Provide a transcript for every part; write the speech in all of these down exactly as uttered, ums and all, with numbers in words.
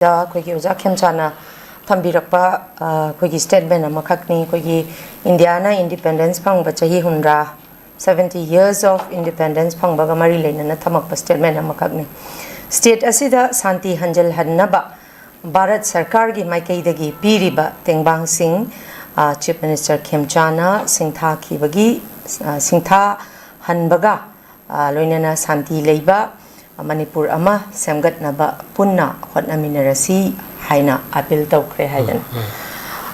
ꯁꯤꯗ ꯑꯩꯈꯣꯏꯒꯤ ꯑꯣꯖꯥ ꯈꯦꯝꯆꯥꯅ ꯊꯝꯕꯤꯔꯛꯄ ꯑ, ꯑꯩꯈꯣꯏꯒꯤ ꯁ꯭ꯇꯦꯠꯃꯦꯟ ꯑꯃꯈꯛꯅꯤ꯫ ꯑꯩꯈꯣꯏꯒꯤ ꯏꯟꯗꯤꯌꯥꯅ ꯏꯟꯗꯤꯄꯦꯟꯗꯦꯟꯁ ꯐꯪꯕ ꯆꯍꯤ ꯍꯨꯝꯗ꯭ꯔꯥ, seventy years of independence ꯐꯪꯕꯒ ꯃꯔꯤ ꯂꯩꯅꯅ ꯊꯝꯃꯛꯄ ꯁ꯭ꯇꯦꯠꯃꯦꯟ ꯑꯃꯈꯛꯅꯤ꯫ ꯁ꯭ꯇꯦꯠ ꯑꯁꯤꯗ ꯁꯥꯟꯇꯤ ꯍꯟꯖꯤꯜꯍꯟꯅꯕ ꯚꯥꯔꯠ ꯁꯔꯀꯥꯔꯒꯤ ꯃꯥꯏꯀꯩꯗꯒꯤ ꯄꯤꯔꯤꯕ ꯇꯦꯡꯕꯥꯡꯁꯤꯡ, ꯑ, ꯆꯤꯐ ꯃꯤꯅꯤꯁꯇꯔ ꯈꯦꯝꯆꯥꯅ ꯁꯤꯡꯊꯥꯈꯤꯕꯒꯤ, ꯑ, ꯁꯤꯡꯊꯥꯍꯟꯕꯒ, ꯑ, ꯂꯣꯏꯅꯅ ꯁꯥꯟꯇꯤ ꯂꯩꯕ ꯃꯅꯤꯄꯨꯔ ꯑꯃ ꯁꯦꯝꯒꯠꯅꯕ ꯄꯨꯟꯅ ꯍꯣꯠꯅꯃꯤꯟꯅꯔꯁꯤ ꯍꯥꯏꯅ ꯑꯥꯄꯤꯜ ꯇꯧꯈ꯭ꯔꯦ ꯍꯥꯏꯗꯅ꯫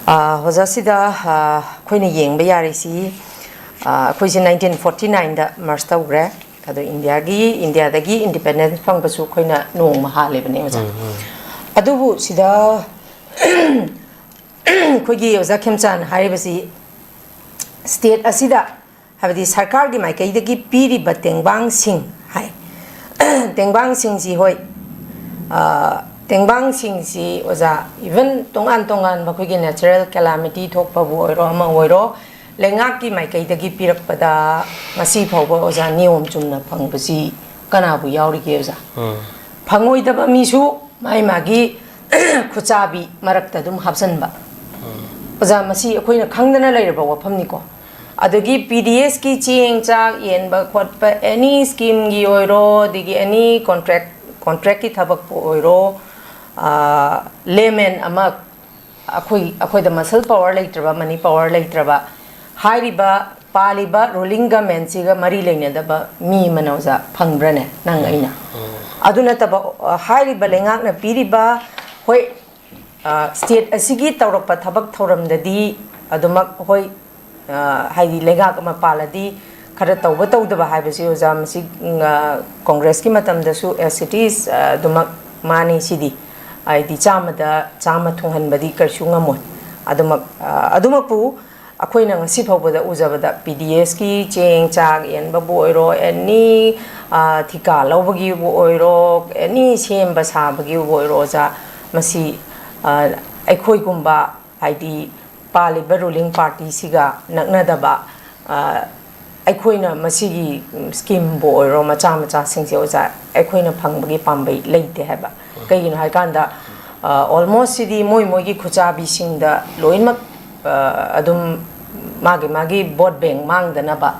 ꯑ, ꯑꯣꯖꯥ, ꯁꯤꯗ, ꯑ, ꯑꯩꯈꯣꯏꯅ ꯌꯦꯡꯕ ꯌꯥꯔꯤꯁꯤ, ꯑ, ꯑꯩꯈꯣꯏꯁꯦ nineteen forty nineꯗ ꯃꯔꯁ ꯇꯧꯈ꯭ꯔꯦ꯫ ꯑꯗꯣ ꯏꯟꯗꯤꯌꯥꯒꯤ, ꯏꯟꯗꯤꯌꯥꯗꯒꯤ ꯏꯟꯗꯤꯄꯦꯟꯗꯦꯟꯁ ꯐꯪꯕꯁꯨ ꯑꯩꯈꯣꯏꯅ ꯅꯣꯡꯃ ꯍꯥꯜꯂꯤꯕꯅꯦ, ꯑꯣꯖꯥ꯫ ꯑꯗꯨꯕꯨ ꯁꯤꯗ ꯑꯩꯈꯣꯏꯒꯤ ꯑꯣꯖꯥ ꯈꯦꯝꯆꯥꯟ ꯍꯥꯏꯔꯤꯕꯁꯤ ꯁ꯭ꯇꯦꯠ ꯑꯁꯤꯗ, ꯍꯥꯏꯕꯗꯤ ꯁꯔꯀꯥꯔꯒꯤ ꯃꯥꯏꯀꯩꯗꯒꯤ ꯄꯤꯔꯤꯕ ꯇꯦꯡꯕꯥꯡꯁꯤꯡ ꯍꯥꯏ, ꯇꯦꯡꯕꯥꯡꯁꯤꯡꯁꯤ, ꯍꯣꯏ, ꯑ, ꯇꯦꯡꯕꯥꯡꯁꯤꯡꯁꯤ, ꯑꯣꯖꯥ, ꯏꯚꯟ ꯇꯣꯉꯥꯟ ꯇꯣꯉꯥꯟꯕ ꯑꯩꯈꯣꯏꯒꯤ ꯅꯦꯆꯔꯦꯜ ꯀꯦꯂꯥꯃꯤꯇꯤ ꯊꯣꯛꯄꯕꯨ ꯑꯣꯏꯔꯣ, ꯑꯃ ꯑꯣꯏꯔꯣ, ꯂꯩꯉꯥꯛꯀꯤ ꯃꯥꯏꯀꯩꯗꯒꯤ ꯄꯤꯔꯛꯄꯗ ꯉꯁꯤ ꯐꯥꯎꯕ, ꯑꯣꯖꯥ, ꯅꯤꯌꯣꯝ ꯆꯨꯝꯅ ꯐꯪꯕꯁꯤ ꯀꯅꯥꯕꯨ ꯌꯥꯎꯔꯤꯒꯦ, ꯑꯣꯖꯥ? ꯐꯪꯉꯣꯏꯗꯕ ꯃꯤꯁꯨ ꯃꯥꯒꯤ ꯃꯥꯒꯤ ꯈꯨꯠꯆꯥꯕꯤ ꯃꯔꯛꯇ ꯑꯗꯨꯝ ꯍꯥꯞꯆꯟꯕ꯫ ꯑꯣꯖꯥ, ꯃꯁꯤ ꯑꯩꯈꯣꯏꯅ ꯈꯪꯗꯅ ꯂꯩꯔꯕ ꯋꯥꯐꯝꯅꯤꯀꯣ꯫ ꯑꯗꯒꯤ ꯄꯤ ꯗꯤ ꯑꯦꯁꯀꯤ ꯆꯦꯡ ꯆꯥꯛ ꯌꯦꯟꯕ ꯈꯣꯠꯄ, ꯑꯦꯅꯤ ꯁ꯭ꯀꯤꯝꯒꯤ ꯑꯣꯏꯔꯣ, ꯑꯗꯒꯤ ꯑꯦꯅꯤ ꯀꯣꯟꯇ꯭ꯔꯦꯛ, ꯀꯣꯟꯇ꯭ꯔꯦꯛꯀꯤ ꯊꯕꯛꯄꯨ ꯑꯣꯏꯔꯣ, ꯂꯦꯃꯦꯟ ꯑꯃ, ꯑꯩꯈꯣꯏ, ꯑꯩꯈꯣꯏꯗ ꯃꯁꯜ ꯄꯋꯥꯔ ꯂꯩꯇ꯭ꯔꯕ, ꯃꯅꯤ ꯄꯋꯥꯔ ꯂꯩꯇ꯭ꯔꯕ, ꯍꯥꯏꯔꯤꯕ ꯄꯥꯜꯂꯤꯕ ꯔꯨꯂꯤꯡ ꯒꯃꯦꯟꯁꯤꯒ ꯃꯔꯤ ꯂꯩꯅꯗꯕ ꯃꯤ ꯑꯃꯅ, ꯑꯣꯖꯥ, ꯐꯪꯕ꯭ꯔꯅꯦ, ꯅꯪ ꯑꯩꯅ? ꯑꯗꯨ ꯅꯠꯇꯕ, ꯑ, ꯍꯥꯏꯔꯤꯕ ꯂꯩꯉꯥꯛꯅ ꯄꯤꯔꯤꯕ, ꯍꯣꯏ, ꯑ, ꯁ꯭ꯇꯦꯠ ꯑꯁꯤꯒꯤ ꯇꯧꯔꯛꯄ ꯊꯕꯛ ꯊꯧꯔꯝꯗꯗꯤ ꯑꯗꯨꯃꯛ, ꯍꯣꯏ, ꯑ, ꯍꯥꯏꯗꯤ ꯂꯩꯉꯥꯛ ꯑꯃ ꯄꯥꯜꯂꯗꯤ ꯈꯔ ꯇꯧꯕ ꯇꯧꯗꯕ ꯍꯥꯏꯕꯁꯤ, ꯑꯣꯖꯥ, ꯃꯁꯤ, ꯎꯝ, ꯑ, ꯀꯣꯡꯒ꯭ꯔꯦꯁꯀꯤ ꯃꯇꯝꯗꯁꯨ as it is, ꯑ, ꯑꯗꯨꯃꯛ ꯃꯥꯅꯤ ꯁꯤꯗꯤ꯫ ꯍꯥꯏꯗꯤ ꯆꯥꯝꯃꯗ ꯆꯥꯝꯃ ꯊꯨꯡꯍꯟꯕꯗꯤ ꯀꯩꯁꯨ ꯉꯝꯃꯣꯏ꯫ ꯑꯗꯨꯃꯛ, ꯑ, ꯑꯗꯨꯃꯛꯄꯨ ꯑꯩꯈꯣꯏꯅ ꯉꯁꯤ ꯐꯥꯎꯕꯗ ꯎꯖꯕꯗ ꯄꯤ ꯗꯤ ꯑꯦꯁꯀꯤ ꯆꯦꯡ ꯆꯥꯛ ꯌꯦꯟꯕꯕꯨ ꯑꯣꯏꯔꯣ, ꯑꯦꯅꯤ, ꯑ, ꯊꯤꯀꯥ ꯂꯧꯕꯒꯤꯕꯨ ꯑꯣꯏꯔꯣ, ꯑꯦꯅꯤ ꯁꯦꯝꯕ ꯁꯥꯕꯒꯤꯕꯨ ꯑꯣꯏꯔꯣ, ꯑꯣꯖꯥ, ꯃꯁꯤ, ꯑ, ꯑꯩꯈꯣꯏꯒꯨꯝꯕ, ꯍꯥꯏꯗꯤ ꯄꯥꯜꯂꯤꯕ ꯔꯨꯂꯤꯡ ꯄꯥꯔꯇꯤꯁꯤꯒ ꯅꯛꯅꯗꯕ, ꯑ, ꯑꯩꯈꯣꯏꯅ ꯃꯁꯤꯒꯤ, ꯎꯝ, ꯁ꯭ꯀꯤꯝꯕꯨ ꯑꯣꯏꯔꯣ, ꯃꯆꯥ ꯃꯆꯥꯁꯤꯡꯁꯦ, ꯑꯣꯖꯥ, ꯑꯩꯈꯣꯏꯅ ꯐꯪꯕꯒꯤ ꯄꯥꯝꯕꯩ ꯂꯩꯇꯦ ꯍꯥꯏꯕ꯫ ꯀꯩꯒꯤꯅꯣ ꯍꯥꯏꯀꯥꯟꯗ, ꯑꯣꯜꯃꯣꯁ ꯁꯤꯗꯤ ꯃꯣꯏ ꯃꯣꯏꯒꯤ ꯈꯨꯠꯆꯥꯕꯤꯁꯤꯡꯗ ꯂꯣꯏꯅꯃꯛ ꯑ, ꯑꯗꯨꯝ ꯃꯥꯒꯤ ꯃꯥꯒꯤ ꯚꯣꯠ ꯕꯦꯡ ꯃꯥꯡꯗꯅꯕ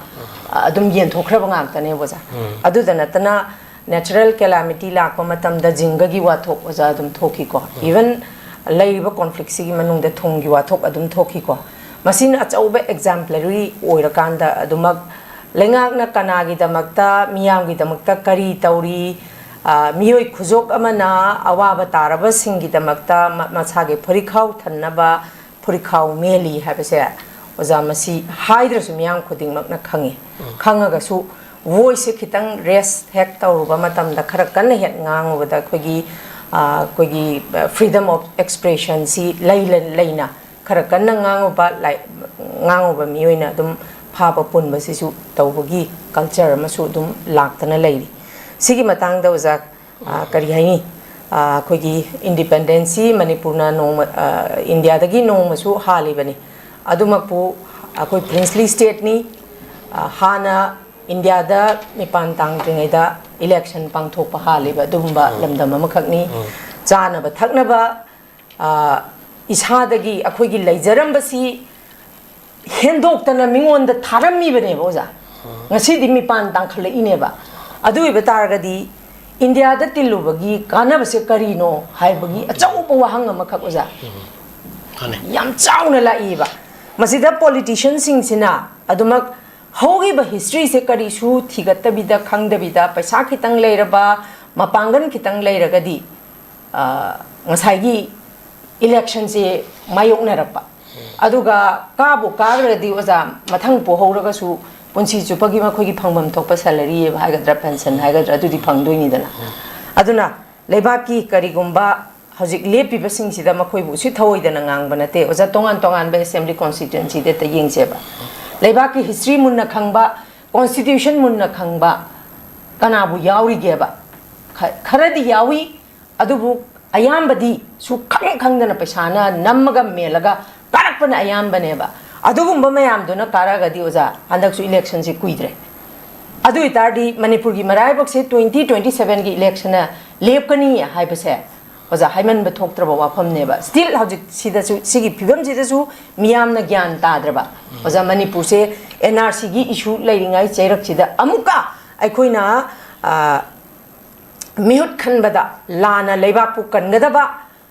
ꯑ, ꯑꯗꯨꯝ ꯌꯦꯟꯊꯣꯛꯈ꯭ꯔꯕ ꯉꯥꯛꯇꯅꯦꯕ ꯑꯣꯖꯥ꯫ ꯑꯗꯨꯗ ꯅꯠꯇꯅ ꯅꯦꯆꯔꯦꯜ ꯀꯦꯂꯥꯃꯤꯇꯤ ꯂꯥꯛꯄ ꯃꯇꯝꯗ ꯖꯤꯡꯒꯒꯤ ꯋꯥꯊꯣꯛ ꯑꯣꯖꯥ ꯑꯗꯨꯝ ꯊꯣꯛꯈꯤꯀꯣ꯫ ꯏꯚꯟ ꯂꯩꯔꯤꯕ ꯀꯣꯟꯐ꯭ꯂꯤꯛꯁꯤꯒꯤ ꯃꯅꯨꯡꯗ ꯊꯨꯝꯒꯤ ꯋꯥꯊꯣꯛ ꯑꯗꯨꯝ ꯊꯣꯛꯈꯤꯀꯣ꯫ ꯃꯁꯤꯅ ꯑꯆꯧꯕ ꯑꯦꯛꯖꯥꯝꯄ꯭ꯂꯔꯤ ꯑꯣꯏꯔꯀꯥꯟꯗ ꯑꯗꯨꯃꯛ ꯂꯩꯉꯥꯛꯅ ꯀꯅꯥꯒꯤꯗꯃꯛꯇ, ꯃꯤꯌꯥꯝꯒꯤꯗꯃꯛꯇ ꯀꯔꯤ ꯇꯧꯔꯤ, ꯑ, ꯃꯤꯑꯣꯏ ꯈꯨꯖꯣꯛ ꯑꯃꯅ ꯑꯋꯥꯕ ꯇꯥꯔꯕꯁꯤꯡꯒꯤꯗꯃꯛꯇ ꯃ-, ꯃꯁꯥꯒꯤ ꯐꯨꯔꯤꯠꯈꯥꯎ ꯊꯟꯅꯕ ꯐꯨꯔꯤꯠꯈꯥꯎ ꯃꯦꯜꯂꯤ ꯍꯥꯏꯕꯁꯦ ꯑꯣꯖꯥ, ꯃꯁꯤ ꯍꯥꯏꯗ꯭ꯔꯁꯨ ꯃꯤꯌꯥꯝ ꯈꯨꯗꯤꯡꯃꯛꯅ ꯈꯪꯉꯤ꯫ ꯈꯪꯉꯒꯁꯨ ꯚꯣꯏꯁꯁꯦ ꯈꯤꯇꯪ ꯔꯦꯁ ꯍꯦꯛ ꯇꯧꯔꯨꯕ ꯃꯇꯝꯗ, ꯈꯔ ꯀꯟꯅ ꯍꯦꯛ ꯉꯥꯡꯉꯨꯕꯗ ꯑꯩꯈꯣꯏꯒꯤ, ꯑ, ꯑꯩꯈꯣꯏꯒꯤ freedom of expressionꯁꯤ ꯂꯩꯅ ꯂꯩꯅ ꯈꯔ ꯀꯟꯅ ꯉꯥꯡꯉꯨꯕ, ꯂꯥꯏ-, ꯉꯥꯡꯉꯨꯕ ꯃꯤꯑꯣꯏꯅ ꯑꯗꯨꯝ ꯐꯥꯕ ꯄꯨꯟꯕꯁꯤꯁꯨ ꯇꯧꯕꯒꯤ ꯀꯜꯆꯔ ꯑꯃꯁꯨ ꯑꯗꯨꯝ ꯂꯥꯛꯇꯅ ꯂꯩꯔꯤ꯫ ꯁꯤꯒꯤ ꯃꯇꯥꯡꯗ ꯑꯣꯖꯥ, ꯑ, ꯀꯔꯤ ꯍꯥꯏꯅꯤ? ꯑ, ꯑꯩꯈꯣꯏꯒꯤ ꯏꯟꯗꯤꯄꯦꯟꯗꯦꯟꯁꯁꯤ ꯃꯅꯤꯄꯨꯔꯅ ꯅꯣꯡꯃ, ꯑ, ꯏꯟꯗꯤꯌꯥꯗꯒꯤ ꯅꯣꯡꯃꯁꯨ ꯍꯥꯜꯂꯤꯕꯅꯤ꯫ ꯑꯗꯨꯃꯛꯄꯨ ꯑꯩꯈꯣꯏ princely stateꯅꯤ꯫ ꯑ, ꯍꯥꯟꯅ ꯏꯟꯗꯤꯌꯥꯗ ꯃꯤꯄꯥꯟ ꯇꯥꯡꯗ꯭ꯔꯤꯉꯩꯗ ꯏꯂꯦꯛꯁꯟ ꯄꯥꯡꯊꯣꯛꯄ ꯍꯥꯜꯂꯤꯕ ꯑꯗꯨꯒꯨꯝꯕ ꯂꯝꯗꯝ ꯑꯃꯈꯛꯅꯤ꯫ ꯆꯥꯅꯕ ꯊꯛꯅꯕ, ꯑ, ꯏꯁꯥꯗꯒꯤ ꯑꯩꯈꯣꯏꯒꯤ ꯂꯩꯖꯔꯝꯕꯁꯤ ꯍꯦꯟꯗꯣꯛꯇꯅ ꯃꯤꯉꯣꯟꯗ ꯊꯥꯔꯝꯃꯤꯕꯅꯦꯕ ꯑꯣꯖꯥ꯫ ꯉꯁꯤꯗꯤ ꯃꯤꯄꯥꯟ ꯇꯥꯡꯈꯠꯂꯛꯏꯅꯦꯕ꯫ ꯑꯗꯨ ꯑꯣꯏꯕ ꯇꯥꯔꯒꯗꯤ ꯏꯟꯗꯤꯌꯥꯗ ꯇꯤꯜꯂꯨꯕꯒꯤ ꯀꯥꯟꯅꯕꯁꯦ ꯀꯔꯤꯅꯣ ꯍꯥꯏꯕꯒꯤ ꯑꯆꯧꯕ ꯋꯥꯍꯪ ꯑꯃꯈꯛ ꯑꯣꯖꯥ꯫ ꯃꯥꯅꯦ꯫ ꯌꯥꯝ ꯆꯥꯎꯅ ꯂꯥꯛꯏꯕ꯫ ꯃꯁꯤꯗ ꯄꯣꯂꯤꯇꯤꯁꯤꯌꯟꯁꯤꯡꯁꯤꯅ ꯑꯗꯨꯃꯛ ꯍꯧꯈꯤꯕ ꯍꯤꯁꯇ꯭ꯔꯤꯁꯦ ꯀꯔꯤꯁꯨ ꯊꯤꯒꯠꯇꯕꯤꯗ, ꯈꯪꯗꯕꯤꯗ, ꯄꯩꯁꯥ ꯈꯤꯇꯪ ꯂꯩꯔꯕ, ꯃꯄꯥꯡꯒꯜ ꯈꯤꯇꯪ ꯂꯩꯔꯒꯗꯤ, ꯑ, ꯉꯁꯥꯏꯒꯤ ꯏꯂꯦꯛꯁꯟꯁꯦ ꯃꯥꯌꯣꯛꯅꯔꯛꯄ꯫ ꯑꯗꯨꯒ ꯀꯥꯕꯨ ꯀꯥꯈ꯭ꯔꯗꯤ ꯑꯣꯖꯥ, ꯃꯊꯪ ꯄꯣꯍꯧꯔꯒꯁꯨ ꯄꯨꯟꯁꯤ ꯆꯨꯞꯄꯒꯤ ꯃꯈꯣꯏꯒꯤ ꯐꯪꯐꯝ ꯊꯣꯛꯄ salary ꯍꯥꯏꯒꯗ꯭ꯔꯥ, pension ꯍꯥꯏꯒꯗ꯭ꯔꯥ, ꯑꯗꯨꯗꯤ ꯐꯪꯗꯣꯏꯅꯤꯗꯅ꯫ ꯑꯗꯨꯅ ꯂꯩꯕꯥꯛꯀꯤ ꯀꯔꯤꯒꯨꯝꯕ ꯍꯧꯖꯤꯛ ꯂꯦꯞꯄꯤꯕꯁꯤꯡꯁꯤꯗ ꯃꯈꯣꯏꯕꯨ ꯎꯁꯤꯠ ꯊꯑꯣꯏꯗꯅ ꯉꯥꯡꯕ ꯅꯠꯇꯦ ꯑꯣꯖꯥ, ꯇꯣꯉꯥꯟ ꯇꯣꯉꯥꯟꯕ assembly constituencyꯗ ꯍꯦꯛꯇ ꯌꯦꯡꯁꯦꯕ꯫ ꯂꯩꯕꯥꯛꯀꯤ history ꯃꯨꯟꯅ ꯈꯪꯕ, constitution ꯃꯨꯟꯅ ꯈꯪꯕ ꯀꯅꯥꯕꯨ ꯌꯥꯎꯔꯤꯒꯦꯕ? ꯈ-, ꯈꯔꯗꯤ ꯌꯥꯎꯏ, ꯑꯗꯨꯕꯨ ꯑꯌꯥꯝꯕꯗꯤ ꯁꯨꯈꯪ ꯈꯪꯗꯅ ꯄꯩꯁꯥꯅ ꯅꯝꯃꯒ ꯃꯦꯜꯂꯒ ꯀꯥꯔꯛꯄꯅ ꯑꯌꯥꯝꯕꯅꯦꯕ꯫ ꯑꯗꯨꯒꯨꯝꯕ ꯃꯌꯥꯝꯗꯨꯅ ꯀꯥꯔꯛꯑꯒꯗꯤ ꯑꯣꯖꯥ, ꯍꯟꯗꯛꯁꯨ ꯏꯂꯦꯛꯁꯟꯁꯤ ꯀꯨꯏꯗ꯭ꯔꯦ꯫ ꯑꯗꯨ ꯑꯣꯏꯇꯥꯔꯗꯤ ꯃꯅꯤꯄꯨꯔꯒꯤ ꯃꯔꯥꯏꯕꯛꯁꯦ twenty twenty sevenꯒꯤ ꯏꯂꯦꯛꯁꯟꯅ ꯂꯦꯞꯀꯅꯤ ꯍꯥꯏꯕꯁꯦ ꯑꯣꯖꯥ, ꯍꯥꯏꯃꯟꯕ ꯊꯣꯛꯇ꯭ꯔꯕ ꯋꯥꯐꯝꯅꯦꯕ꯫ Still ꯍꯧꯖꯤꯛ ꯁꯤꯗꯁꯨ, ꯁꯤꯒꯤ ꯐꯤꯕꯝꯁꯤꯗꯁꯨ ꯃꯤꯌꯥꯝꯅ ꯒ꯭ꯌꯥꯟ ꯇꯥꯗ꯭ꯔꯕ꯫ ꯑꯣꯖꯥ, ꯃꯅꯤꯄꯨꯔꯁꯦ N R C ꯒꯤ issue ꯂꯩꯔꯤꯉꯩ ꯆꯩꯔꯛꯁꯤꯗ ꯑꯃꯨꯛꯀ ꯑꯩꯈꯣꯏꯅ, ꯑ, ꯃꯤꯍꯨꯠ ꯈꯟꯕꯗ ꯂꯥꯟꯅ ꯂꯩꯕꯥꯛꯄꯨ ꯀꯟꯒꯗꯕ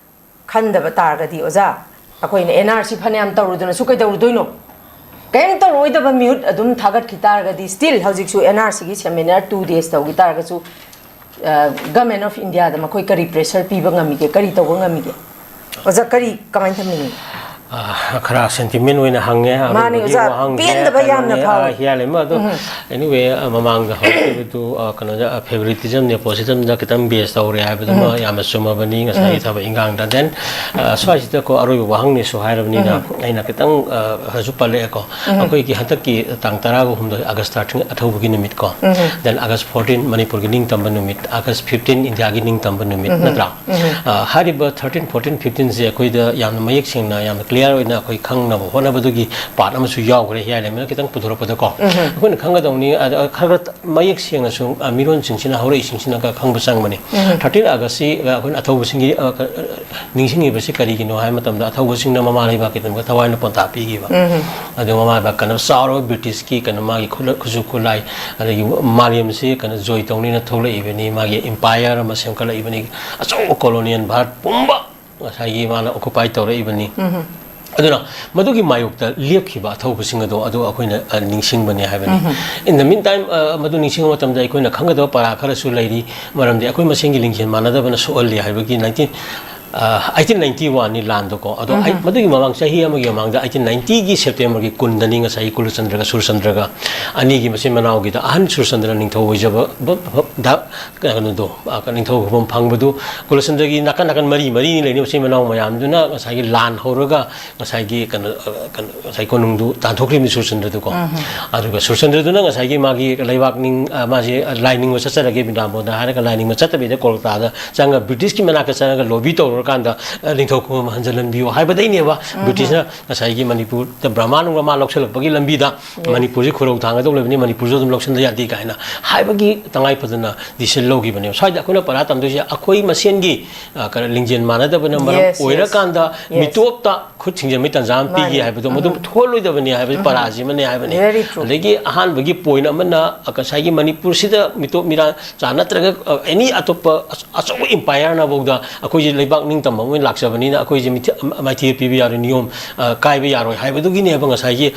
ꯈꯟꯗꯕ ꯇꯥꯔꯒꯗꯤ, ꯑꯣꯖꯥ, ꯑꯩꯈꯣꯏꯅ N R C ꯐꯅꯌꯥꯝ ꯇꯧꯔꯨꯗꯅꯁꯨ ꯀꯩꯗꯧꯔꯨꯗꯣꯏꯅꯣ? ꯀꯔꯤꯝ ꯇꯧꯔꯣꯏꯗꯕ ꯃꯤꯍꯨꯠ ꯑꯗꯨꯝ ꯊꯥꯒꯠꯈꯤ ꯇꯥꯔꯒꯗꯤ, still ꯍꯧꯖꯤꯛꯁꯨ N R C ꯒꯤ seminar two days ꯇꯧꯈꯤ ꯇꯥꯔꯒꯁꯨ, ꯑ, Government of India ꯗ ꯃꯈꯣꯏ ꯀꯔꯤ pressure ꯄꯤꯕ ꯉꯝꯃꯤꯒꯦ, ꯀꯔꯤ ꯇꯧꯕ ꯉꯝꯃꯤꯒꯦ? ꯑꯣꯖꯥ, ꯀꯔꯤ, ꯀꯃꯥꯏꯅ ꯊꯝꯅꯤꯡꯉꯤ? ꯑ, ꯈꯔ sentiment ꯑꯣꯏꯅ ꯍꯪꯉꯦ꯫ ꯃꯥꯅꯦ, ꯑꯔꯣꯏꯕꯒꯤ ꯑꯣꯖꯥ, ꯋꯥꯍꯪꯁꯦ ꯄꯦꯟꯗꯕ ꯌꯥꯝꯅ ꯀꯩꯅꯣꯅꯦ, ꯐꯥꯎꯋꯦ꯫ ꯑ, ꯍꯤꯌꯥꯂꯦꯝꯕ ꯑꯗꯣ, anyway, ꯑ, ꯃꯃꯥꯡꯗ ꯍꯧꯔꯛꯈꯤꯕꯗꯨ, ꯑ, ꯀꯩꯅꯣꯗ, ꯑ, favoritism, nepotism ꯗ ꯈꯤꯇꯪ base ꯇꯧꯔꯦ ꯍꯥꯏꯕꯗꯨꯃ ꯌꯥꯝꯅ ꯆꯨꯝꯃꯕꯅꯤ ꯉꯁꯥꯏꯒꯤ ꯊꯕꯛ ꯏꯟꯈꯥꯡꯗ꯫ Then, ꯑ, ꯁ꯭ꯋꯥꯏꯁꯤꯗꯀꯣ ꯑꯔꯣꯏꯕ ꯋꯥꯍꯪꯅꯤꯁꯨ ꯍꯥꯏꯔꯕꯅꯤꯅ ꯑꯩꯅ ꯈꯤꯇꯪ, ꯑ, ꯍꯧꯖꯤꯛ ꯄꯜꯂꯛꯑꯦꯀꯣ꯫ ꯑꯩꯈꯣꯏꯒꯤ ꯍꯟꯗꯛꯀꯤ ꯇꯥꯡ ꯇꯔꯥꯒ ꯍꯨꯝꯗꯣꯏ, August thirteen, ꯑꯊꯧꯕꯒꯤ ꯅꯨꯃꯤꯠ ꯀꯣ꯫ Then August fourteen, ꯃꯅꯤꯄꯨꯔꯒꯤ ꯅꯤꯡꯇꯝꯕ ꯅꯨꯃꯤꯠ, August fifteen, India ꯒꯤ ꯅꯤꯡꯇꯝꯕ ꯅꯨꯃꯤꯠ, ꯅꯠꯇ꯭ꯔꯥ? ꯑ, ꯍꯥꯏꯔꯤꯕ thirteen, fourteen, fifteen ꯁꯦ ꯑꯩꯈꯣꯏꯗ ꯌꯥꯝꯅ ꯃꯌꯦꯛ ꯁꯦꯡꯅ, ꯌꯥꯝꯅ clear ꯑꯣꯏꯅ ꯑꯩꯈꯣꯏ ꯈꯪꯅꯕ ꯍꯣꯠꯅꯕꯗꯨꯒꯤ part ꯑꯃꯁꯨ ꯌꯥꯎꯈ꯭ꯔꯦ, ꯍꯤꯌꯥꯂꯦꯝꯕꯅ ꯈꯤꯇꯪ ꯄꯨꯊꯣꯔꯛꯄꯗꯀꯣ꯫ ꯑꯩꯈꯣꯏꯅ ꯈꯪꯒꯗꯧꯅꯤ, ꯑꯗ, ꯈꯔ ꯈꯔ ꯃꯌꯦꯛ ꯁꯦꯡꯅꯁꯨ, ꯑ, ꯃꯤꯔꯣꯟꯁꯤꯡꯁꯤꯅ, ꯍꯧꯔꯛꯏꯁꯤꯡꯁꯤꯅ ꯈꯔ ꯈꯪꯕ ꯆꯪꯕꯅꯤ꯫ Thirteen August ꯁꯤ, ꯑ, ꯑꯩꯈꯣꯏꯅ ꯑꯊꯧꯕꯁꯤꯡꯒꯤ, ꯑ, ꯀ-, ꯅꯤꯡꯁꯤꯡꯉꯤꯕꯁꯤ ꯀꯔꯤꯒꯤꯅꯣ ꯍꯥꯏꯕ ꯃꯇꯝꯗ, ꯑꯊꯧꯕꯁꯤꯡꯅ ꯃꯃꯥ ꯂꯩꯕꯥꯛꯀꯤꯗꯃꯛꯇ ꯊꯋꯥꯏꯅ ꯄꯣꯟꯊꯥ ꯄꯤꯈꯤꯕ꯫ ꯑꯗꯨ ꯃꯃꯥ ꯂꯩꯕꯥꯛ ꯀꯩꯅꯣ ꯆꯥꯎꯔꯕ British ꯀꯤ ꯀꯩꯅꯣ ꯃꯥꯒꯤ ꯈꯨꯠꯂ-, ꯈꯨꯠꯁꯨ ꯈꯨꯠꯂꯥꯏ, ꯑꯗꯒꯤ ꯃꯥꯂꯦꯝꯁꯤ ꯀꯩꯅꯣ join ꯇꯧꯅꯤꯅ ꯊꯣꯛꯂꯛꯏꯕꯅꯤ, ꯃꯥꯒꯤ empire ꯑꯃ ꯁꯦꯝꯒꯠꯂꯛꯏꯕꯅꯤ, ꯑꯆꯧꯕ colonial ꯚꯥꯔꯠ ꯄꯨꯝꯕ ꯉꯁꯥꯏꯒꯤ ꯃꯥꯅ occupy ꯇꯧꯔꯛꯏꯕꯅꯤ꯫ ꯑꯗꯨꯅ ꯃꯗꯨꯒꯤ ꯃꯥꯌꯣꯛꯇ ꯂꯦꯞꯈꯤꯕ ꯑꯊꯧꯕꯁꯤꯡ ꯑꯗꯣ, ꯑꯗꯨ ꯑꯩꯈꯣꯏꯅ, ꯑ, ꯅꯤꯡꯁꯤꯡꯕꯅꯤ ꯍꯥꯏꯕꯅꯤ꯫ In the meantime, ꯑ, ꯃꯗꯨ ꯅꯤꯡꯁꯤꯡꯕ ꯃꯇꯝꯗ ꯑꯩꯈꯣꯏꯅ ꯈꯪꯒꯗꯕ ꯄꯔꯥ ꯈꯔꯁꯨ ꯂꯩꯔꯤ, ꯃꯔꯝꯗꯤ ꯑꯩꯈꯣꯏ ꯃꯁꯦꯟꯒꯤ ꯂꯤꯡꯖꯦꯜ ꯃꯥꯟꯅꯗꯕꯅ ꯁꯣꯛꯍꯜꯂꯤ ꯍꯥꯏꯕꯒꯤ nineteen, ꯑ, eighteen ninety one ꯅꯤ ꯂꯥꯟꯗꯣꯀꯣ꯫ ꯑꯗꯣ ꯑꯩ, ꯃꯗꯨꯒꯤ ꯃꯃꯥꯡ ꯆꯍꯤ ꯑꯃꯒꯤ ꯃꯃꯥꯡꯗ eighteen ninety ꯒꯤ September ꯒꯤ ꯀꯨꯟꯗꯅꯤ ꯉꯁꯥꯏꯒꯤ ꯀꯨꯂꯆꯟꯗ꯭ꯔꯒ ꯁꯨꯔꯆꯟꯗ꯭ꯔꯒ ꯑꯅꯤꯒꯤ ꯃꯆꯤꯟ ꯃꯅꯥꯎꯒꯤꯗ ꯑꯍꯟ ꯁꯨꯔꯆꯟꯗ꯭ꯔ ꯅꯤꯡꯊꯧ ꯑꯣꯏꯖꯕ ꯕ-, ꯕ-, ꯗ-, ꯀꯩꯅꯣꯗꯣ, ꯑ, ꯅꯤꯡꯊꯧ ꯐꯝꯐꯝ ꯐꯪꯕꯗꯨ ꯀꯨꯂꯆꯟꯗ꯭ꯔꯒꯤ ꯅꯥꯀꯟ ꯅꯥꯀꯟ ꯃꯔꯤ ꯃꯔꯤꯅꯤ ꯂꯩꯅꯤ, ꯃꯆꯤꯟ ꯃꯅꯥꯎ ꯃꯌꯥꯝꯗꯨꯅ ꯉꯁꯥꯏꯒꯤ ꯂꯥꯟ ꯍꯧꯔꯒ ꯉꯁꯥꯏꯒꯤ ꯀꯩꯅꯣ, ꯑ, ꯀꯩꯅꯣ, ꯉꯁꯥꯏ ꯀꯣꯅꯨꯡꯗꯨ ꯇꯥꯟꯊꯣꯛꯈ꯭ꯔꯤꯕꯅꯤ ꯁꯨꯔꯆꯟꯗ꯭ꯔꯗꯨꯀꯣ꯫ ꯑꯗꯨꯒ ꯁꯨꯔꯆꯟꯗ꯭ꯔꯗꯨꯅ ꯉꯁꯥꯏꯒꯤ ꯃꯥꯒꯤ ꯂꯩꯕꯥꯛ ꯅꯤꯡ-, ꯑ, ꯃꯥꯁꯦ ꯂꯥꯏ ꯅꯤꯡꯕ ꯆꯠꯆꯔꯒꯦ ꯕ꯭ꯔꯤꯟꯗꯥꯕꯣꯟꯗ ꯍꯥꯏꯔꯒ ꯂꯥꯏ ꯅꯤꯡꯕ ꯆꯠꯇꯕꯤꯗ ꯀꯣꯜꯀꯇꯥꯗ ꯆꯪꯉꯒ British ꯀꯤ ꯃꯅꯥꯛꯇ ꯆꯪꯉꯒ lobby ꯇꯧꯔꯒ ꯀꯥꯟꯗ, ꯑ, ꯅꯤꯡꯊꯧ ꯈꯨꯕꯝ ꯍꯟꯖꯤꯜꯍꯟꯕꯤꯌꯨ ꯍꯥꯏꯕꯗꯩꯅꯦꯕ꯫ ꯎꯝ꯫ ꯕ꯭ꯔꯤꯇꯤꯁꯅ ꯉꯁꯥꯏꯒꯤ ꯃꯅꯤꯄꯨꯔꯗ ꯕ꯭ꯔꯍꯃꯥ ꯅꯨꯡꯕ꯭ꯔꯃꯥ ꯂꯧꯁꯤꯜꯂꯛꯄꯒꯤ ꯂꯝꯕꯤꯗ, ꯌꯦꯁ꯫ ꯃꯅꯤꯄꯨꯔꯁꯤ ꯈꯨꯔꯧ ꯊꯥꯡꯒꯗꯧ ꯂꯩꯕꯅꯤ, ꯃꯅꯤꯄꯨꯔꯁꯨ ꯑꯗꯨꯝ ꯂꯧꯁꯤꯟꯕ ꯌꯥꯗꯦ ꯀꯥꯏꯅ ꯍꯥꯏꯕꯒꯤ ꯇꯉꯥꯏ ꯐꯗꯅ ꯗꯤꯁꯤꯖꯟ ꯂꯧꯈꯤꯕꯅꯦꯕ꯫ ꯁ꯭ꯋꯥꯏꯗ ꯑꯩꯈꯣꯏꯅ ꯄꯔꯥ ꯇꯝꯗꯣꯏꯁꯦ ꯑꯩꯈꯣꯏ ꯃꯁꯦꯟꯒꯤ, ꯑ, ꯀꯩꯅꯣ, ꯂꯤꯡꯖꯦꯜ ꯃꯥꯟꯅꯗꯕꯅ ꯃꯔꯝ ꯌꯦꯁ, ꯌꯦꯁ, ꯑꯣꯏꯔꯀꯥꯟꯗ ꯌꯦꯁ꯫ ꯃꯤꯇꯣꯞꯇ ꯈꯨꯠ ꯊꯤꯡꯖꯤꯟꯕꯒꯤ ꯇꯥꯟꯖꯥ ꯑꯃ ꯄꯤꯒꯦ ꯃꯥꯅꯦ꯫ ꯍꯥꯏꯕꯗꯣ ꯃꯗꯨ ꯎꯝ꯫ ꯊꯣꯛꯍꯜꯂꯣꯏꯗꯕꯅꯤ ꯍꯥꯏꯕꯁꯤ ꯎꯝ꯫ ꯄꯔꯥꯁꯤꯃꯅꯦ ꯍꯥꯏꯕꯅꯤ꯫ Very true꯫ ꯑꯗꯒꯤ ꯑꯍꯥꯟꯕꯒꯤ ꯄꯣꯏꯟ ꯑꯃꯅ, ꯑ, ꯉꯁꯥꯏꯒꯤ ꯃꯅꯤꯄꯨꯔꯁꯤꯗ ꯃꯤꯇꯣꯞ ꯃꯤꯔꯥ ꯆꯥ ꯅꯠꯇ꯭ꯔꯒ, ꯑ, ꯑꯦꯅꯤ ꯑꯇꯣꯞꯄ ꯑꯆ-, ꯑꯆꯧꯕ ꯏꯝꯄꯥꯌꯔꯅꯐꯥꯎꯗ ꯑꯩꯈꯣꯏꯁꯦ ꯂꯩꯕꯥꯛ ꯅꯤꯡꯇꯝꯕ ꯑꯃ ꯑꯣꯏꯅ ꯂꯥꯛꯆꯕꯅꯤꯅ ꯑꯩꯈꯣꯏꯁꯦ ꯃꯤꯊꯤ-, ꯑ, ꯃꯥꯏꯊꯤꯕ ꯄꯤꯕ ꯌꯥꯔꯣꯏ, ꯅꯤꯌꯣꯝ, ꯑ, ꯀꯥꯏꯕ ꯌꯥꯔꯣꯏ ꯍꯥꯏꯕꯗꯨꯒꯤꯅꯦꯕ ꯉꯁꯥꯏꯒꯤ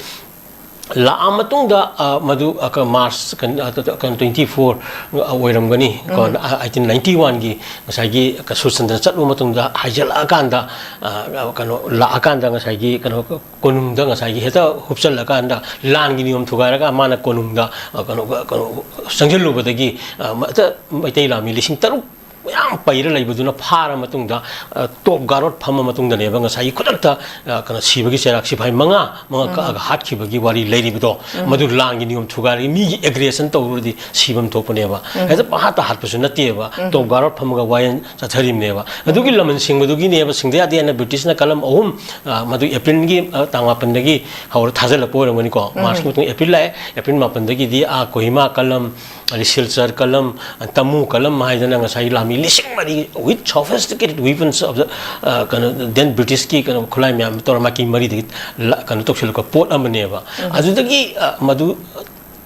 ꯂꯥꯛꯑ ꯃꯇꯨꯡꯗ, ꯑ, ꯃꯗꯨ, ꯑ, ꯀ-, ꯃꯥꯔꯆ ꯀꯩꯅꯣ, ꯑ, ꯀꯩꯅꯣ, twenty four ꯑꯣꯏꯔꯝꯒꯅꯤ꯫ ꯀꯣ, ꯎꯝ꯫ ꯑ, eighteen ninety one ꯒꯤ ꯉꯁꯥꯏꯒꯤ ꯁꯨꯔꯆꯟꯗ꯭ꯔ ꯆꯠꯂꯨꯕ ꯃꯇꯨꯡꯗ ꯍꯥꯏꯖꯤꯜꯂꯛꯑꯀꯥꯟꯗ, ꯑ, ꯀꯩꯅꯣ ꯂꯥꯛꯑꯀꯥꯟꯗ ꯉꯁꯥꯏꯒꯤ ꯀꯩꯅꯣ ꯀꯣꯅꯨꯡꯗ ꯉꯁꯥꯏꯒꯤ ꯍꯦꯛꯇ ꯍꯨꯞꯆꯜꯂꯀꯥꯟꯗ ꯂꯥꯟꯒꯤ ꯅꯤꯌꯣꯝ ꯊꯨꯒꯥꯏꯔꯒ ꯃꯥꯅ ꯀꯣꯅꯨꯡꯗ, ꯑ, ꯀꯩꯅꯣ, ꯀꯩꯅꯣ ꯆꯪꯁꯤꯜꯂꯨꯕꯗꯒꯤ, ꯑ, ꯃ-, ꯍꯦꯛꯇ ꯃꯩꯇꯩ ꯂꯥꯟꯃꯤ ꯂꯤꯁꯤꯡ ꯇꯔꯨꯛ ꯃꯌꯥꯝ ꯄꯩꯔ ꯂꯩꯕꯗꯨꯅ ꯐꯥꯔ ꯃꯇꯨꯡꯗ, ꯑ, ꯇꯣꯞ ꯒꯥꯔꯣꯠ ꯐꯝꯃ ꯃꯇꯨꯡꯗꯅꯦꯕ ꯉꯁꯥꯏꯒꯤ ꯈꯨꯗꯛꯇ, ꯑ, ꯀꯩꯅꯣ, ꯁꯤꯕꯒꯤ ꯆꯩꯔꯥꯛ ꯁꯤꯐꯥꯏ ꯃꯉꯥ, ꯃꯉꯥ ꯎꯝ꯫ ꯀꯛꯑꯒ ꯍꯥꯠꯈꯤꯕꯒꯤ ꯋꯥꯔꯤ ꯂꯩꯔꯤꯕꯗꯣ, ꯎꯝ꯫ ꯃꯗꯨ ꯂꯥꯟꯒꯤ ꯅꯤꯌꯣꯝ ꯊꯨꯒꯥꯏꯔꯒ ꯃꯤꯒꯤ ꯑꯦꯒ꯭ꯔꯦꯁꯟ ꯇꯧꯔꯨꯔꯗꯤ ꯁꯤꯐꯝ ꯊꯣꯛꯄꯅꯦꯕ꯫ ꯎꯝ꯫ ꯍꯦꯛꯇ ꯄꯪꯍꯥꯠꯇ ꯍꯥꯠꯄꯁꯨ ꯅꯠꯇꯦꯕ꯫ ꯎꯝ꯫ ꯇꯣꯞ ꯒꯥꯔꯣꯠ ꯐꯝꯃꯒ ꯋꯥꯌꯦꯜ ꯆꯠꯊꯔꯤꯕꯅꯦꯕ꯫ ꯑꯗꯨꯒꯤ ꯂꯃꯟ ꯁꯤꯡꯕꯗꯨꯒꯤꯅꯦꯕ ꯁꯤꯡꯗ ꯌꯥꯗꯦ ꯍꯥꯏꯅ ꯕ꯭ꯔꯤꯇꯤꯁꯅ ꯀꯂꯝ ꯑꯍꯨꯝ, ꯑ, ꯃꯗꯨ ꯑꯦꯄ꯭ꯔꯤꯜꯒꯤ, ꯑ, ꯇꯥꯡ ꯃꯥꯄꯟꯗꯒꯤ ꯍꯧꯔ ꯊꯥꯖꯤꯜꯂꯛꯄ ꯑꯣꯏꯔꯝꯒꯅꯤꯀꯣ꯫ ꯎꯝ꯫ ꯃꯥꯔꯆꯀꯤ ꯃꯇꯨꯡ ꯑꯦꯄ꯭ꯔꯤꯜ ꯂꯥꯛꯑꯦ, ꯑꯦꯄ꯭ꯔꯤꯜ ꯃꯥꯄꯟꯗꯒꯤꯗꯤ, ꯑ, ꯀꯣꯍꯤꯃꯥ ꯀꯂꯝ, ꯑꯗꯩ ꯁꯤꯜꯆꯔ ꯀꯂꯝ, ꯇꯃꯨ ꯀꯂꯝ ꯍꯥꯏꯗꯅ ꯉꯁꯥꯏꯒꯤ ꯂꯥꯟꯃꯤ ꯂꯤꯁꯤꯡ ꯃꯔꯤ with sophisticated weapons of the, ꯑ, ꯀꯩꯅꯣ, then ꯕ꯭ꯔꯤꯇꯤꯁꯀꯤ ꯀꯩꯅꯣ ꯈꯨꯠꯂꯥꯏ ꯃꯌꯥꯝ ꯇꯧꯔ ꯃꯥꯏꯀꯩ ꯃꯔꯤꯗꯒꯤ ꯂ-, ꯀꯩꯅꯣ ꯇꯧꯁꯤꯜꯂꯛꯄ ꯄꯣꯠ ꯑꯃꯅꯦꯕ꯫ ꯎꯝ꯫ ꯑꯗꯨꯗꯒꯤ, ꯑ, ꯃꯗꯨ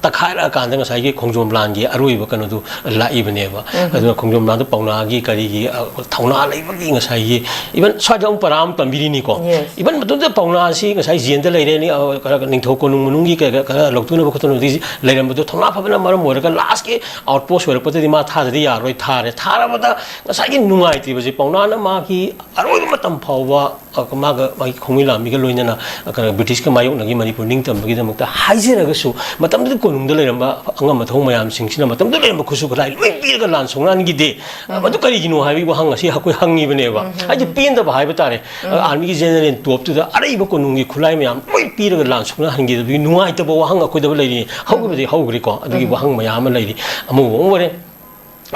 ꯇꯛꯈꯥꯏꯔꯛꯑꯀꯥꯟꯗ ꯉꯁꯥꯏꯒꯤ ꯈꯣꯡꯖꯣꯝ ꯂꯥꯟꯒꯤ ꯑꯔꯣꯏꯕ ꯀꯩꯅꯣꯗꯨ ꯂꯥꯛꯏꯕꯅꯦꯕ꯫ ꯎꯝ꯫ ꯑꯗꯨꯅ ꯈꯣꯡꯖꯣꯝ ꯂꯥꯟꯗ ꯄꯥꯎꯅꯥꯒꯤ ꯀꯔꯤꯒꯤ, ꯑ, ꯊꯧꯅꯥ ꯂꯩꯕꯒꯤ ꯉꯁꯥꯏꯒꯤ, even ꯁ꯭ꯋꯥꯏꯗ ꯑꯃꯨꯛ ꯄꯔꯥ ꯑꯃ ꯇꯝꯕꯤꯔꯤꯅꯤꯀꯣ꯫ Yes꯫ Even ꯃꯇꯨꯡꯗ ꯄꯥꯎꯅꯥꯁꯤ ꯉꯁꯥꯏ ꯖꯦꯟꯗ ꯂꯩꯔꯦ, ꯑ, ꯅꯤꯡꯊꯧ ꯀꯣꯅꯨꯡ ꯃꯅꯨꯡꯒꯤ ꯀꯩ-, ꯀꯩ-, ꯈꯔ ꯂꯧꯊꯣꯛꯅꯕ ꯈꯣꯠꯇꯣꯛꯅꯕꯗꯤ ꯂꯩꯔꯝꯕꯗꯣ ꯊꯧꯅꯥ ꯐꯕꯅ ꯃꯔꯝ ꯑꯣꯏꯔꯒ ꯂꯥꯁꯀꯤ ꯑꯥꯎꯠꯄꯣꯁ ꯑꯣꯏꯔꯛꯄꯗꯗꯤ ꯃꯥ ꯊꯥꯗꯗꯤ ꯌꯥꯔꯣꯏ, ꯊꯥꯔꯦ꯫ ꯊꯥꯔꯕꯗ ꯉꯁꯥꯏꯒꯤ ꯅꯨꯡꯉꯥꯏꯇ꯭ꯔꯤꯕꯁꯦ ꯄꯥꯎꯅꯥꯅ ꯃꯥꯒꯤ ꯑꯔꯣꯏꯕ ꯃꯇꯝ ꯐꯥꯎꯕ, ꯑ, ꯃꯥꯒ, ꯃꯥꯒꯤ ꯈꯣꯡꯃꯤ ꯂꯥꯟꯃꯤꯒ ꯂꯣꯏꯅꯅ, ꯑ, ꯀꯩꯅꯣ, ꯕ꯭ꯔꯤꯇꯤꯁꯀ ꯃꯥꯌꯣꯛꯅꯈꯤ ꯃꯅꯤꯄꯨꯔ ꯅꯤꯡꯇꯝꯕꯒꯤꯗꯃꯛꯇ ꯍꯥꯏꯖꯔꯒꯁꯨ, ꯃꯇꯝꯗꯨꯗ ꯀꯣꯅꯨꯡꯗ ꯂꯩꯔꯝꯕ ꯑꯉꯝ ꯑꯊꯧ ꯃꯌꯥꯝꯁꯤꯡꯁꯤꯅ ꯃꯇꯝꯗꯨꯗ ꯂꯩꯔꯝꯕ ꯈꯨꯠꯁꯨ ꯈꯨꯠꯂꯥꯏ ꯂꯣꯏ ꯄꯤꯔꯒ ꯂꯥꯟ ꯁꯣꯛꯅꯍꯟꯈꯤꯗꯦ꯫ ꯎꯝ꯫ ꯃꯗꯨ ꯀꯔꯤꯒꯤꯅꯣ ꯍꯥꯏꯕꯒꯤ ꯋꯥꯍꯪ ꯑꯁꯤ ꯑꯩꯈꯣꯏ ꯍꯪꯉꯤꯕꯅꯦꯕ꯫ ꯎꯝ꯫ ꯍꯥꯏꯗꯤ ꯄꯦꯟꯗꯕ ꯍꯥꯏꯕ ꯇꯥꯔꯦ꯫ ꯎꯝ꯫ ꯑꯥꯔꯃꯤꯒꯤ ꯖꯦꯅꯔꯦꯜ ꯇꯣꯞꯇꯨꯗ ꯑꯔꯩꯕ ꯀꯣꯅꯨꯡꯒꯤ ꯈꯨꯠꯂꯥꯏ ꯃꯌꯥꯝ ꯂꯣꯏ ꯄꯤꯔꯒ ꯂꯥꯟ ꯁꯣꯛꯅꯍꯟꯈꯤꯗꯕꯒꯤ ꯅꯨꯡꯉꯥꯏꯇꯕ ꯋꯥꯍꯪ ꯑꯩꯈꯣꯏꯗ ꯂꯩꯔꯤ꯫ ꯍꯧꯈꯤꯕꯗꯤ ꯍꯧꯈ꯭ꯔꯦꯀꯣ, ꯑꯗꯨꯒꯤ ꯎꯝ꯫ ꯋꯥꯍꯪ ꯃꯌꯥꯝ ꯑꯃ ꯂꯩꯔꯤ꯫ ꯑꯃꯕꯨ ꯑꯃ ꯑꯣꯏꯔꯦ꯫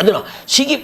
ꯑꯗꯨꯅ ꯁꯤꯒꯤ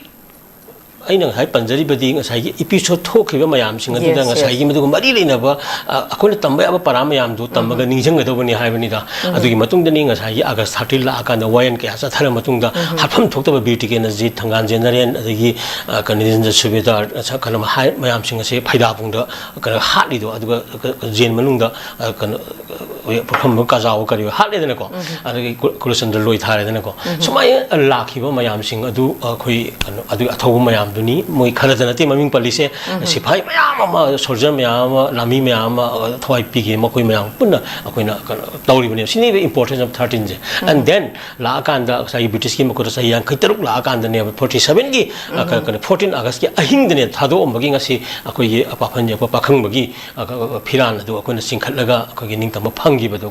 ꯑꯩꯅ ꯉꯁꯥꯏ ꯄꯟꯖꯔꯤꯕꯗꯤ ꯉꯁꯥꯏꯒꯤ ꯏꯄꯤꯁꯣꯠ ꯊꯣꯛꯈꯤꯕ ꯃꯌꯥꯝꯁꯤꯡ ꯑꯗꯨꯗ ꯉꯁꯥꯏꯒꯤ ꯃꯗꯨꯒ ꯃꯔꯤ ꯂꯩꯅꯕ, ꯑ, ꯑꯩꯈꯣꯏꯅ ꯇꯝꯕ ꯌꯥꯕ ꯄꯔꯥ ꯃꯌꯥꯝꯗꯨ ꯇꯝꯃꯒ ꯅꯤꯡꯁꯤꯡꯒꯗꯧꯕꯅꯤ ꯍꯥꯏꯕꯅꯤꯗ꯫ ꯑꯗꯨꯒꯤ ꯃꯇꯨꯡꯗꯅꯤ ꯉꯁꯥꯏꯒꯤ ꯑꯥꯒꯁ ꯊꯥꯔꯇꯤꯟ ꯂꯥꯛꯑꯀꯥꯟꯗ ꯋꯥꯌꯦꯜ ꯀꯌꯥ ꯆꯠꯊꯔ ꯃꯇꯨꯡꯗ ꯍꯥꯠꯐꯝ ꯊꯣꯛꯇꯕ ꯕꯤꯔ ꯇꯤꯀꯦꯟꯗ꯭ꯔꯖꯤꯠ, ꯊꯪꯒꯥꯜ ꯖꯦꯅꯔꯦꯜ, ꯑꯗꯒꯤ, ꯑ, ꯀꯩꯅꯣ, ꯅꯤꯔꯦꯟꯗ꯭ꯔ ꯁꯨꯕꯦꯗꯥꯔ, ꯀꯩꯅꯣ, ꯃꯌꯥꯝꯁꯤꯡ ꯑꯁꯦ ꯐꯩꯗꯥꯕꯨꯡꯗ, ꯀꯩꯅꯣ, ꯍꯥꯠꯂꯤꯗꯣ꯫ ꯑꯗꯨꯒ, ꯀ-, ꯀ-, ꯖꯦꯜ ꯃꯅꯨꯡꯗ, ꯑ, ꯀꯩꯅꯣ, ꯑ, ꯄꯨꯈ꯭ꯔꯝꯕ ꯀꯥꯖꯥꯎ ꯀꯔꯤ ꯍꯥꯠꯂꯦꯗꯅꯀꯣ꯫ ꯑꯗꯒꯤ ꯀꯨ-, ꯀꯨꯂꯆꯟꯗ꯭ꯔ ꯂꯣꯏ ꯊꯥꯔꯦꯗꯅꯀꯣ꯫ ꯁꯨꯃꯥꯏꯅ ꯂꯥꯛꯈꯤꯕ ꯃꯌꯥꯝꯁꯤꯡ ꯑꯗꯨ ꯑꯩꯈꯣꯏ, ꯀꯩꯅꯣ, ꯑꯗꯨꯒꯤ ꯑꯊꯧꯕ ꯃꯌꯥꯝꯗꯨꯅꯤ꯫ ꯃꯣꯏ ꯈꯔꯗ ꯅꯠꯇꯦ ꯃꯃꯤꯡ ꯄꯜꯂꯤꯁꯦ, ꯁꯤꯐꯥꯏ ꯃꯌꯥꯝ ꯑꯃ, ꯁꯣꯜꯖꯔ ꯃꯌꯥꯝ ꯑꯃ, ꯂꯥꯟꯃꯤ ꯃꯌꯥꯝ ꯑꯃ, ꯑ, ꯊꯋꯥꯏ ꯄꯤꯈꯤ꯫ ꯃꯈꯣꯏ ꯃꯌꯥꯝ ꯄꯨꯟꯅ ꯑꯩꯈꯣꯏꯅ, ꯀꯩꯅꯣ, ꯇꯧꯔꯤꯕꯅꯦꯕ꯫ ꯁꯤꯅꯦꯕ importance of thirteen say. And then ꯂꯥꯛꯑꯀꯥꯟꯗ ꯉꯁꯥꯏꯒꯤ ꯕ꯭ꯔꯤꯇꯤꯁꯀꯤ ꯃꯈꯨꯠꯇ ꯆꯍꯤ ꯌꯥꯡꯈꯩ ꯇꯔꯨꯛ ꯂꯥꯛꯑꯀꯥꯟꯗꯅꯦꯕ, ꯐꯣꯔꯇꯤ ꯁꯚꯦꯟꯒꯤ, ꯑ, ꯀ-, ꯀꯩꯅꯣ, ꯐꯣꯔꯇꯤꯟ ꯑꯥꯒꯁꯀꯤ ꯑꯍꯤꯡꯗꯅꯦ ꯊꯥꯗꯣꯛꯑꯝꯕꯒꯤ ꯉꯁꯤ ꯑꯩꯈꯣꯏꯒꯤ ꯄꯥꯐꯟ ꯌꯦꯛꯄ ꯄꯥꯈꯪꯕꯒꯤ, ꯑ, ꯀ-, ꯀ-, ꯐꯤꯔꯥꯟ ꯑꯗꯨ ꯑꯩꯈꯣꯏꯅ ꯆꯤꯡꯈꯠꯂꯒ ꯑꯩꯈꯣꯏꯒꯤ ꯅꯤꯡꯇꯝꯕ ꯐꯪꯈꯤꯕꯗꯣ꯫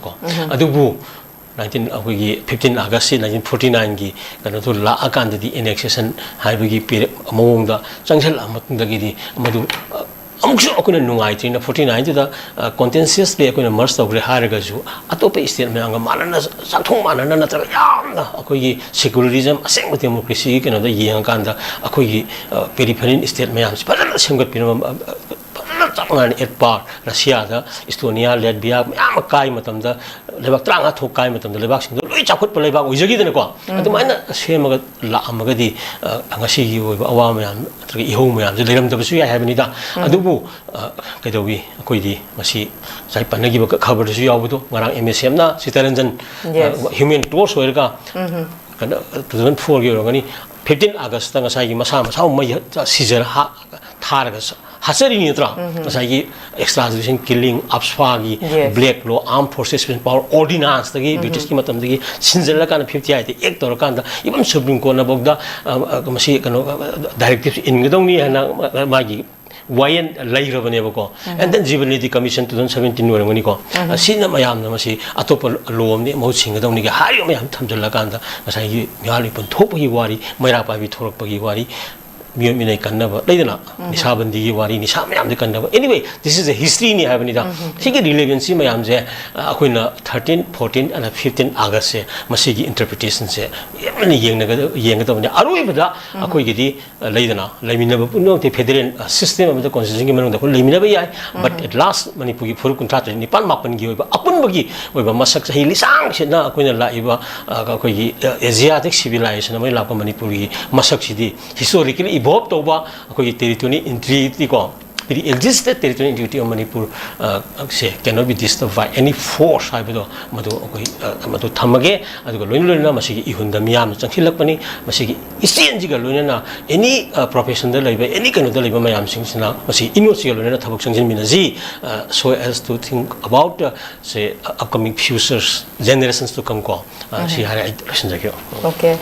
ꯑꯗꯨꯕꯨ ꯅꯥꯏꯟꯇꯤꯟ, ꯑꯩꯈꯣꯏꯒꯤ ꯐꯤꯐꯇꯤꯟ ꯑꯥꯒꯁꯁꯤ ꯅꯥꯏꯟꯇꯤꯟ ꯐꯣꯔꯇꯤ ꯅꯥꯏꯟꯒꯤ ꯀꯩꯅꯣꯗꯨ ꯂꯥꯛꯑꯀꯥꯟꯗꯗꯤ, ꯑꯦꯅꯦꯛꯁꯦꯁꯟ ꯍꯥꯏꯕꯒꯤ ꯄꯤꯔꯛ-, ꯃꯑꯣꯡꯗ ꯆꯪꯁꯤꯜꯂꯛꯑ ꯃꯇꯨꯡꯗꯒꯤꯗꯤ ꯃꯗꯨ, ꯑ, ꯑꯃꯨꯛꯁꯨ ꯑꯩꯈꯣꯏꯅ ꯅꯨꯡꯉꯥꯏꯇ꯭ꯔꯤꯅ, ꯐꯣꯔꯇꯤ ꯅꯥꯏꯟꯗꯨꯗ, ꯑ, ꯀꯣꯟꯇꯦꯟꯁꯤꯌꯁꯂꯤ ꯑꯩꯈꯣꯏꯅ ꯃꯔꯁ ꯇꯧꯈ꯭ꯔꯦ ꯍꯥꯏꯔꯒꯁꯨ, ꯑꯇꯣꯞꯄ ꯁ꯭ꯇꯦꯠ ꯃꯌꯥꯝꯒ ꯃꯥꯟꯅꯅ, ꯆꯥꯛꯊꯣꯡ ꯃꯥꯟꯅꯅ ꯅꯠꯇ꯭ꯔꯒ ꯌꯥꯝꯅ ꯑꯩꯈꯣꯏꯒꯤ ꯁꯦꯀꯨꯂꯔꯤꯖꯝ, ꯑꯁꯦꯡꯕ ꯗꯦꯃꯣꯀ꯭ꯔꯦꯁꯤꯒꯤ ꯀꯩꯅꯣꯗ ꯌꯦꯡꯉꯀꯥꯟꯗ ꯑꯩꯈꯣꯏꯒꯤ, ꯑ, ꯄꯦꯔꯤꯐꯦꯔꯤꯌꯟ ꯁ꯭ꯇꯦꯠ ꯃꯌꯥꯝꯁꯤ ꯐꯖꯅ ꯁꯦꯝꯒꯠꯄꯤꯔꯝꯕ, ꯑ, ꯑ, ꯐꯖꯅ ꯆꯞ ꯃꯥꯟꯅꯅ at par, ꯔꯁꯤꯌꯥꯗ, ꯏꯁꯇꯣꯅꯤꯌꯥ, ꯂꯦꯠꯕꯤꯌꯥ ꯃꯌꯥꯝ ꯑꯃ ꯀꯥꯏ ꯃꯇꯝꯗ, ꯂꯩꯕꯥꯛ ꯇꯔꯥꯃꯉꯥ ꯊꯣꯛ ꯀꯥꯏ ꯃꯇꯝꯗ ꯂꯩꯕꯥꯛꯁꯤꯡꯗꯣ ꯂꯣꯏ ꯆꯥꯎꯈꯠꯄ ꯂꯩꯕꯥꯛ ꯑꯣꯏꯖꯈꯤꯗꯅꯀꯣ꯫ ꯑꯗꯨꯃꯥꯏꯅ ꯁꯦꯝꯃꯒ ꯂꯥꯛꯑꯝꯃꯒꯗꯤ, ꯑ, ꯉꯁꯤꯒꯤ ꯑꯣꯏꯕ ꯑꯋꯥ ꯃꯌꯥꯝ ꯅꯠꯇ꯭ꯔꯒ ꯏꯍꯧ ꯃꯌꯥꯝꯁꯦ ꯂꯩꯔꯝꯗꯕꯁꯨ ꯌꯥꯏ ꯍꯥꯏꯕꯅꯤꯗ꯫ ꯑꯗꯨꯕꯨ, ꯑ, ꯀꯩꯗꯧꯏ, ꯑꯩꯈꯣꯏꯗꯤ ꯉꯁꯤ ꯉꯁꯥꯏ ꯄꯟꯅꯈꯤꯕ ꯈꯕꯔꯗꯁꯨ ꯌꯥꯎꯕꯗꯣ, ꯉꯔꯥꯡ ꯑꯦꯝ ꯑꯦꯁ ꯑꯦꯝꯅ ꯁꯤꯇꯔꯟꯖꯟ, ꯑ, Yes. ꯍ꯭ꯌꯨꯃꯦꯟ ꯇꯣꯔꯆ ꯑꯣꯏꯔꯒ, ꯀꯩꯅꯣ, ꯇꯨ ꯊꯥꯎꯖꯟ ꯐꯣꯔꯒꯤ ꯑꯣꯏꯔꯝꯒꯅꯤ, ꯐꯤꯐꯇꯤꯟ ꯑꯥꯒꯁꯇ ꯉꯁꯥꯏꯒꯤ ꯃꯁꯥ ꯃꯁꯥ ꯃꯩ ꯁꯤꯖꯔ ꯍꯥ-, ꯊꯥꯔꯒ ꯁ-, ꯍꯥꯠꯆꯔꯤꯅꯤ ꯅꯠꯇ꯭ꯔꯥ? ꯉꯁꯥꯏꯒꯤ ꯑꯦꯛꯁꯇ꯭ꯔꯥ ꯖꯨꯗꯤꯁꯤꯌꯦꯜ ꯀꯤꯂꯤꯡ, ꯑꯞꯁ꯭ꯋꯥꯒꯤ Yes. ꯕ꯭ꯂꯦꯛ ꯂꯣ, ꯑꯥꯔꯝ ꯐꯣꯔꯁꯦꯁ ꯄꯥꯋꯔ ꯑꯣꯔꯗꯤꯅꯥꯟꯁꯇꯒꯤ ꯕ꯭ꯔꯤꯇꯤꯁꯀꯤ ꯃꯇꯝꯗꯒꯤ ꯁꯤꯟꯖꯜꯂꯀꯥꯟꯗ ꯐꯤꯐꯇꯤ ꯑꯥꯏꯠꯇ ꯑꯦꯛ ꯇꯧꯔꯀꯥꯟꯗ, ꯏꯚꯟ ꯁꯨꯄ꯭ꯔꯤꯝ ꯀꯣꯔꯠꯅꯐꯥꯎꯗ, ꯑ, ꯑ, ꯃꯁꯤ ꯀꯩꯅꯣ, ꯑ, ꯗꯥꯏꯔꯦꯛꯇꯤꯞ ꯏꯟꯒꯗꯧꯅꯤ ꯍꯥꯏꯅ ꯃꯥꯒꯤ ꯋꯥꯌꯦꯜ ꯂꯩꯈ꯭ꯔꯕꯅꯦꯕꯀꯣ꯫ And then Jubilee Commission two thousand seventeen ꯑꯣꯏꯔꯝꯒꯅꯤꯀꯣ꯫ ꯑꯁꯤꯅ ꯃꯌꯥꯝꯅ ꯃꯁꯤ ꯑꯇꯣꯞꯄ ꯂꯣ ꯑꯃꯗꯤ ꯃꯍꯨꯠ ꯁꯤꯟꯒꯗꯧꯅꯤꯒ ꯍꯥꯏꯔꯤꯕ ꯃꯌꯥꯝ ꯊꯝꯖꯤꯜꯂꯀꯥꯟꯗ ꯉꯁꯥꯏꯒꯤ ꯃꯤꯍꯥꯠ ꯃꯤꯄꯨꯟ ꯊꯣꯛꯄꯒꯤ ꯋꯥꯔꯤ, ꯃꯩꯔꯥ ꯄꯥꯏꯕꯤ ꯊꯣꯛꯂꯛꯄꯒꯤ ꯋꯥꯔꯤ, ꯃꯤꯑꯣꯠ ꯃꯤꯅꯩ ꯀꯟꯅꯕ ꯂꯩꯗꯅ, ꯅꯤꯁꯥꯕꯟꯗꯤꯒꯤ ꯋꯥꯔꯤ, ꯅꯤꯁꯥ ꯃꯌꯥꯝꯗꯤ ꯀꯟꯅꯕ꯫ Anyway, this is a history ꯅꯤ ꯍꯥꯏꯕꯅꯤꯗ꯫ ꯁꯤꯒꯤ relevance ꯁꯤ ꯃꯌꯥꯝꯁꯦ, ꯑ, ꯑꯩꯈꯣꯏꯅ thirteen, fourteen ꯑꯅ fifteen August ꯁꯦ, ꯃꯁꯤꯒꯤ interpretation ꯁꯦ ꯌꯥꯝꯅ ꯌꯦꯡꯅꯒꯗ-, ꯌꯦꯡꯒꯗꯕꯅꯤ꯫ ꯑꯔꯣꯏꯕꯗ ꯑꯩꯈꯣꯏꯒꯤꯗꯤ, ꯑ, ꯂꯩꯗꯅ, ꯂꯩꯃꯤꯟꯅꯕ ꯄꯨꯝꯅꯃꯛꯇꯤ federal, ꯑ, system ꯑꯃꯗ, constitution ꯒꯤ ꯃꯅꯨꯡꯗ ꯑꯩꯈꯣꯏ ꯂꯩꯃꯤꯟꯅꯕ ꯌꯥꯏ꯫ But at last ꯃꯅꯤꯄꯨꯔꯒꯤ ꯐꯨꯔꯨꯞ ꯀꯨꯟꯊ꯭ꯔꯥ ꯇꯔꯦꯠ, ꯅꯤꯄꯥꯟ, ꯃꯥꯄꯟꯒꯤ ꯑꯣꯏꯕ ꯑꯄꯨꯟꯕꯒꯤ ꯑꯣꯏꯕ ꯃꯁꯛ, ꯆꯍꯤ ꯂꯤꯁꯥꯡ ꯁꯤꯠꯅ ꯑꯩꯈꯣꯏꯅ ꯂꯥꯛꯏꯕ, ꯑ, ꯑꯩꯈꯣꯏꯒꯤ, ꯑ, Asiatic civilization ꯑꯃꯒꯤ ꯂꯥꯛꯄ ꯃꯅꯤꯄꯨꯔꯒꯤ ꯃꯁꯛꯁꯤꯗꯤ historically evolve ꯇꯧꯕ ꯑꯩꯈꯣꯏꯒꯤ territorial integrity ꯀꯣ, pre-existed territorial integrity of Manipur, ꯑ, ꯁꯦ cannot be disturbed by any force ꯍꯥꯏꯕꯗꯣ ꯃꯗꯨ ꯑꯩꯈꯣꯏ, ꯑ, ꯃꯗꯨ ꯊꯝꯃꯒꯦ꯫ ꯑꯗꯨꯒ ꯂꯣꯏꯅ ꯂꯣꯏꯅꯅ ꯃꯁꯤꯒꯤ ꯏꯍꯨꯟꯗ ꯃꯤꯌꯥꯝꯅ ꯆꯪꯁꯤꯜꯂꯛꯄꯅꯤ꯫ ꯃꯁꯤꯒꯤ ꯏꯆꯦꯟꯁꯤꯒ ꯂꯣꯏꯅꯅ any, ꯑ, profession ꯗ ꯂꯩꯕ, any ꯀꯩꯅꯣꯗ ꯂꯩꯕ ꯃꯌꯥꯝꯁꯤꯡꯁꯤꯅ ꯃꯁꯤ ꯏꯅꯣꯠꯁꯤꯒ ꯂꯣꯏꯅꯅ ꯊꯕꯛ ꯆꯪꯁꯤꯟꯃꯤꯟꯅꯁꯤ, ꯑ, so as to think about, ꯑ, say, upcoming futures generations to come ꯀꯣ꯫ ꯑ, ꯁꯤ ꯍꯥꯏꯔ ꯑꯩ ꯂꯣꯏꯁꯤꯟꯖꯒꯦ꯫ Okay꯫